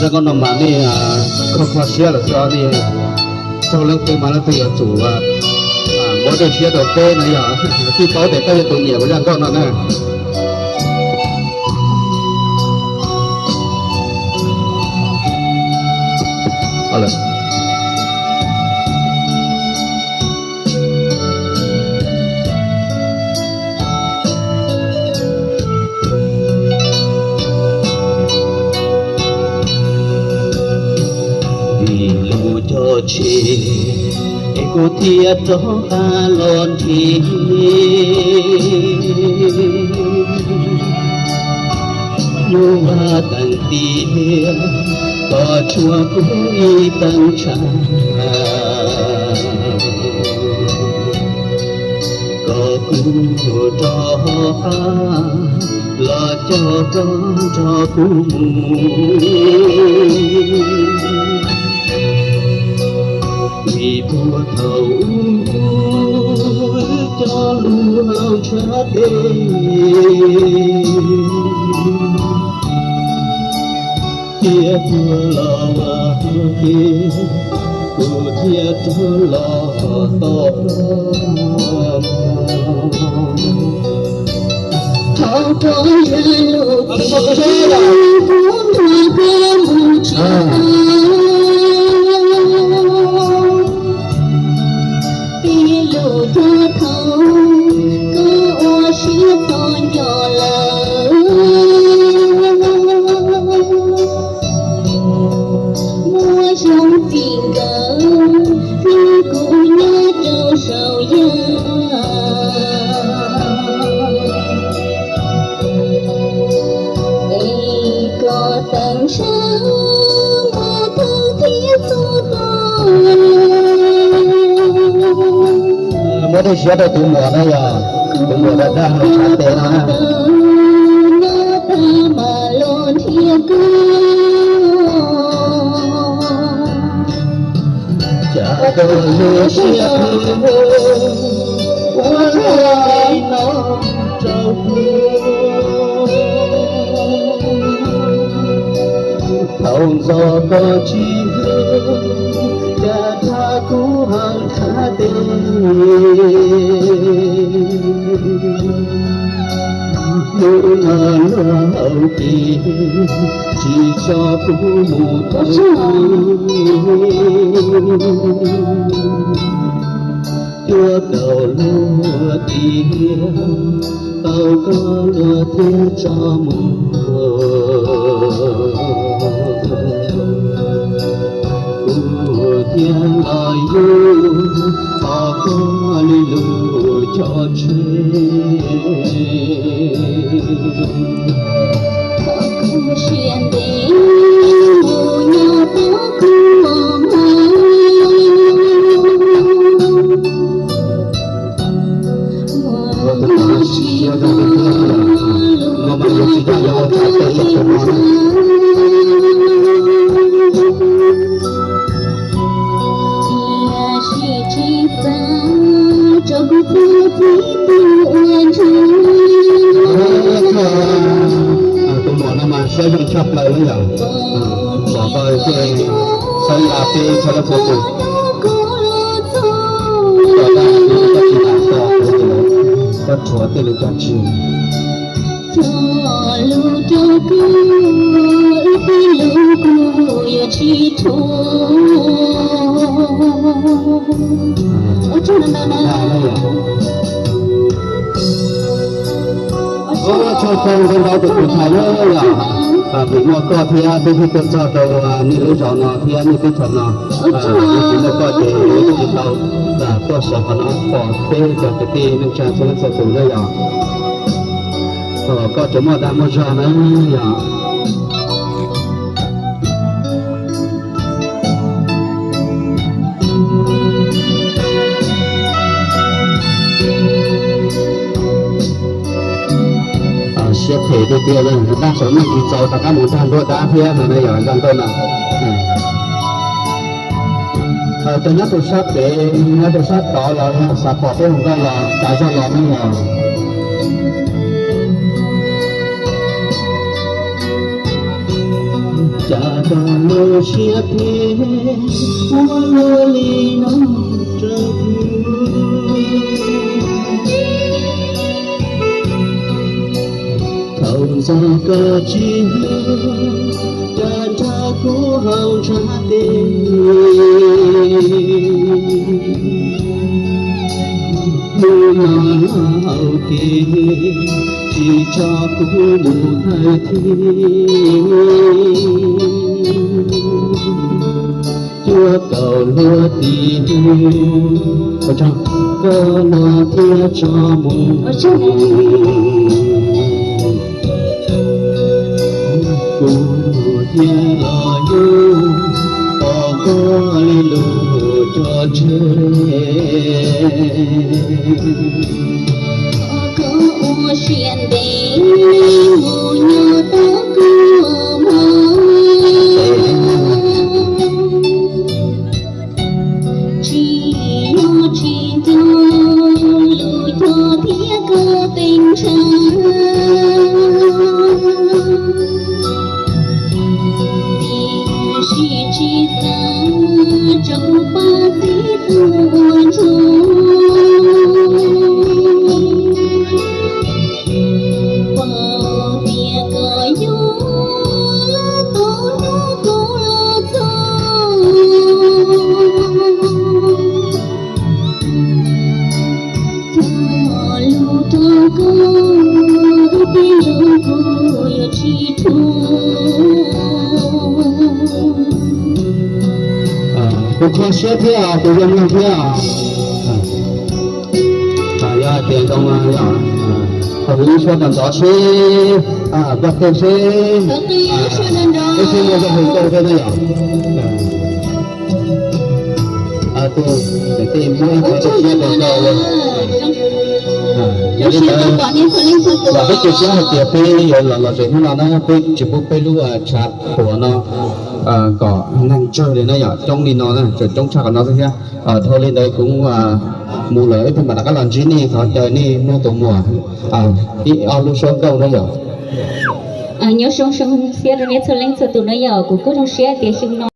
Zaj nkauj no mas nej kho kho siab lawm xwb, nej raug leej twg mas leej twg yuav tsum muab dej siab rau peb na yog. Tij paub tias koj yog tus nyiam zaj nkauj no na. Vim lus cog tseg es kuv thiaj rov qab los nrhiav. Nyuj vaj teem tiam koj tshuav kuv ib teem tshav, kom kuv rov qab los coj koj nrog kuv mus. Vim puag thaum ub cov lus hauv ntshav tes thiaj tuag los ua ke, kuv thiaj tuag los tau. Thov koj yog lus tib hnub nrog koj mus tsis tau, tej lus cog thaum koj ua siab txom nyom lawm. Muaj zoo txij nkawm hlub kuv nyob rau saum yaj, es koj teem tshav muaj thawj thiab txhua tus. Muab dej siab rau tus muam no yog tus muam dag dag hauv ntshav tes no na. Cas koj lub siab phem ua li no rau kuv. Thaum ntxov koj tsis hlub, cas dag kuv hauv ntshav tes. Hnub no luag hauv ces tsis tso kuv mus tau. Cuaj kaum luag tiag, tau koj luag thiaj tso mus. Kuv thiaj los yug tau koj li lus cog tseg. Siab ntev mus nyob pab kuv mog. Muaj lus tsis tau, no mas yus tsis yog yog ua tsav tes yog tus no na. Tiam sis tsis txawj rau kuv tus txiv tub ua ntsuag. Tus muam no mas siab zoo tshaj plaws li yom. Pom koj ces xav nqa peb txhua leej txhua tus. Koj tsis lam txog kuv li lawm, koj rhuav tej lus cog tseg. Cog lus rau kuv, wb tej lus kuj yuav tsis rhuav. Ua tsaug ntau ntau tus tus ntxhais na yom, vim muaj koj thiab peb thiaj tuaj txog rau nej lub zos no thiab nej teb chaws no. Yog tsis muaj koj ces wb twb tsis tau tuaj sawv qhov no pom peb cov kwv tij neej tsa txhua leej txhua tus na yom. Koj tsuas muaj dag muaj zog na yom. Siab phem tiag tiag li, dag saum neej tsis txaus rov qab mus dag nruab dab thiab no na yom, zaj nkauj no. Tus nyob rau sab pem, nyob rau sab tod los xav pom peb hluas nkauj los txav zog los ne yom. Cas koj lub siab phem muab luaj li no rau kuv. Thaum ntxov koj tsis hlub, cas nrog kuv hauv ntshav dej. Hnub no los hauv kev, tsis tso kuv mus thawj thiab. Cuaj kaum hluav taws, koj los thiab tso mus. Kuv thiaj los yug, pom koj li lus tso tseg. Koj ua siab ntev mus nyob tau kuv mog. Tsis yog tsis nco lus cog thiab koj teeb tshav, tiam sis tsis xav rau pab txib tus ua ntsuag. Pom tias koj yuav tau hlub kuv los txog. Cog lus rau koj, ib tib lus kuv yuav tsis rhuav. Kuv kho siab thiab, kuv zoo mloog thiab. Yog hais tias zoo, thov ib suab ntxov ntxov seb, npaj tej seb, ib seb muaj zaj hais ntau thiab na yom. Tus, tus tej muab ib qho siab rau koj. Yog li ntawd, peb cia siab hais tias peb yuav los los tsev hnub no na, peb tsis pub peb lub tshav puam no kom neeg tsawg li na yom, coob li no na, tseem coob tshaj qhov no xwb thiab. Dhau li ntawd kuv mus lawm, ib pliag mam rov qab los ntsib nej, thov caw nej mloog tus muam ib ob lub suab nkauj na yom. Nyob zoo zoo siab rau nej txhua leej txhua tus na yom, kuv kuj zoo siab tias xyoo no